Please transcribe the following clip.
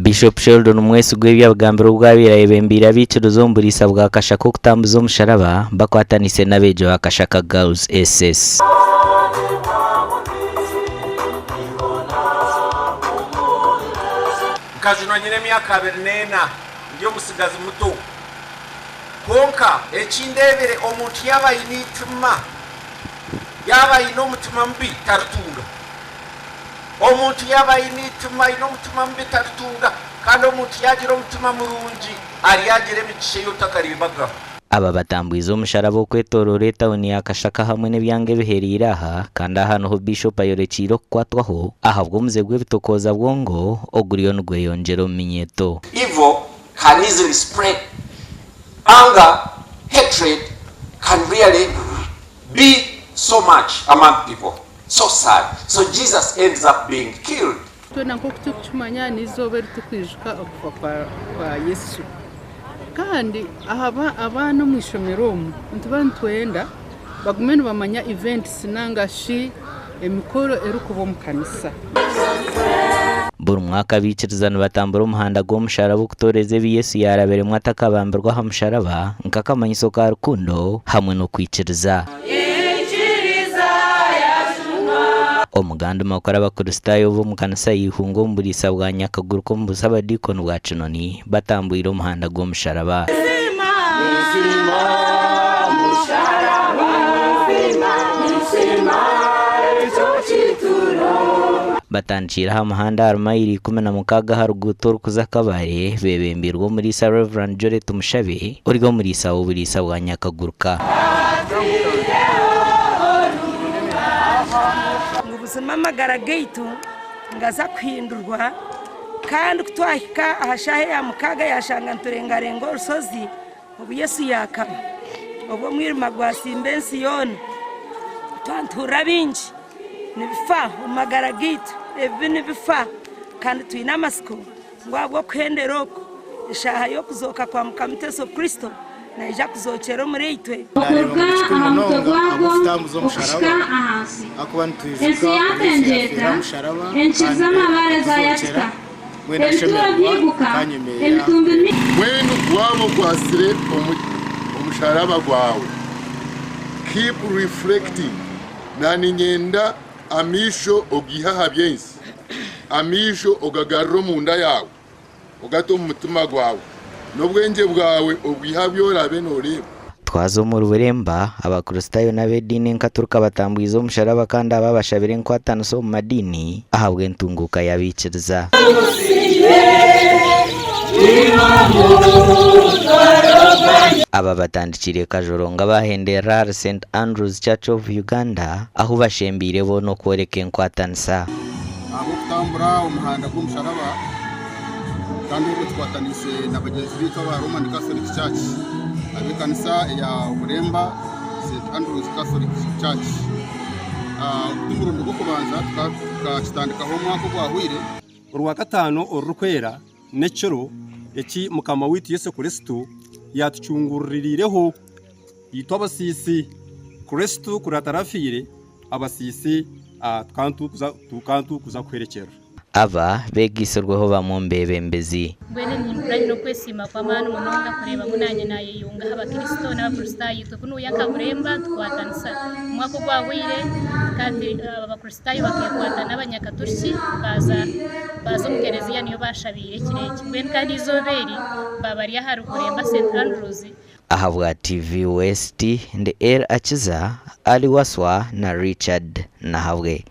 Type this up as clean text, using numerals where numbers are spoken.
Bishop Sheldon Mwesigwa ebi abigambire obu abaire ayebembeire abaikiriza omu buriisa bwa Kashaka okutambuza omusharaba bakwataniise n'abeegi ba Kashaka Girls SS. Nkajunwa nyine emyaka 24, ndi omutsigazi muto. Kwonka eki ndeebire, omuntu yaaba aine eitima, yaaba aine omutima mubi, taritunga. Omuntu yaaba aine eitima, aine omutima mubi, taritunga. Kandi omuntu yaagira omutima murungi, aryagira emigisha ei otakareebagaho. Aba batambwize omusharaba okwetoroora etawuni ya Kashaka hamwe n'ebyanga ebihereire aha kandi aha niho Bishop ayorekyeire okukwatwaho ahabw'omuze gw'ebitokooza bwongo oguriyo nigweyongyera omu minyeeto. Evil can easily spread, anger, hatred can really be so much among people, so sad, so Jesus ends up being killed. Twena nk'oku turikukimanya n'eizooba eri turikwijuka okufa kwa Yesu. Kandi abaana omu ishomero omu nituba nitwenda bagume nibamanya events nanga shi emikoro erikuba omu kanisa. Buri mwaka abaikiriza nibatambura omuhanda gw'omusharaba okutooreza ebi Yesu yaarabiremu atakabambirwe aha musharaba nk'akamanyiso ka rukundo hamwe n'okwikiriza. Omu gandi makuru Abakristaayo b'omu kanisa ya Ihunga omu buriisa bwa Nyakaguruka omu busabadiikoni bwa Kinoni batambwire omuhanda gw'omusharaba. Batandikiire aha muhanda ahari mayiro 16 aha ruguuto orikuza Kabale beebembeirwe omuriisa Rev. Joly Tumushabe ori omuriisa w'oburiisa bwa Nyakaguruka. Ngu buzima amagara gaitu nigaza kuhindurwa, kandi ku twahika aha shaaha eya mukaaga yaashanga niturengarenga orushozi obu Yesu yaakaba, obu omwirima gwatsimba ensi yoona. Twaba nituhurira bingi nibifa omu magara gaitu, ebibi nibifa kandi twine amatsiko ngu ahabw'okuhendera oku, eshaaha y'okuzooka kwa Mukama waitu Yesu Kristo naija kuzookyera omuriitwe. Okuruga aha mutwe gwagwo okuhika ahansi. Ensi yaatengyeeta, enkiri z'amabaare zaayatika, ebituuro byaiguka, emitumbi mingi. Mbwenu waaba okwatsire omusharaba gwawe, keep reflecting, naninyenda amaisho ogaihe aha by'ensi, amaisho ogagarure omunda yaawe. Ogate omu mutima gwawe, n'obwengye bwawe obwihe aha bi oraabe nooreeba. Twaza omuri Buremba, Abakristaayo n'ab'ediini enkaturuka batambwize omusharaba kandi aba bashabire enkwatanisa omu madiini ahabw'entunguuka y'abaikiriza. Aba batandikiire Kajoronga bahenderera ahari St Andrews Church of Uganda ahu bashembeire boona okworeka enkwatanisa. Ahabw'okutambura omuhanda gw'omusharaba kandi obwo tukwataniise na bagyenzi baitu aba Roman Catholic Church ab'ekanisa eya Buremba St Andrews Catholic Church. Ogu ti murundi gw'okubanza tukakitandikaho omwaka ogwahweire. Orwakataano orurikwera n'ekiro eki Mukama waitu Yesu Kristo yaatucunguririireho itwe abasiisi. Kristo kuri atarafiire, abasiisi tukaba turikuza kuhwerekyerera. Aba beegaitsirweho bamwe omu beebembezi. Mbwenu nimpurira nyine okwesiima kw'amaani munonga kureeba ngu naanye naayeyunga aha Bakristo n'Abakristaayo. Itwe kunuya nka Buremba tukwatanisa. Omwaka ogwahweire kandi Abakristaayo bakeekwata n'Abanyakaturiki baaza baaza omu kereziya niyo baashabiire ekiro eki. Mbwenu kandi eizooba eri baaba bari ahari Buremba St Andrews. Ahabwa TV West, ndi El Akiza, Ali Waswa na Richard Nahabwe.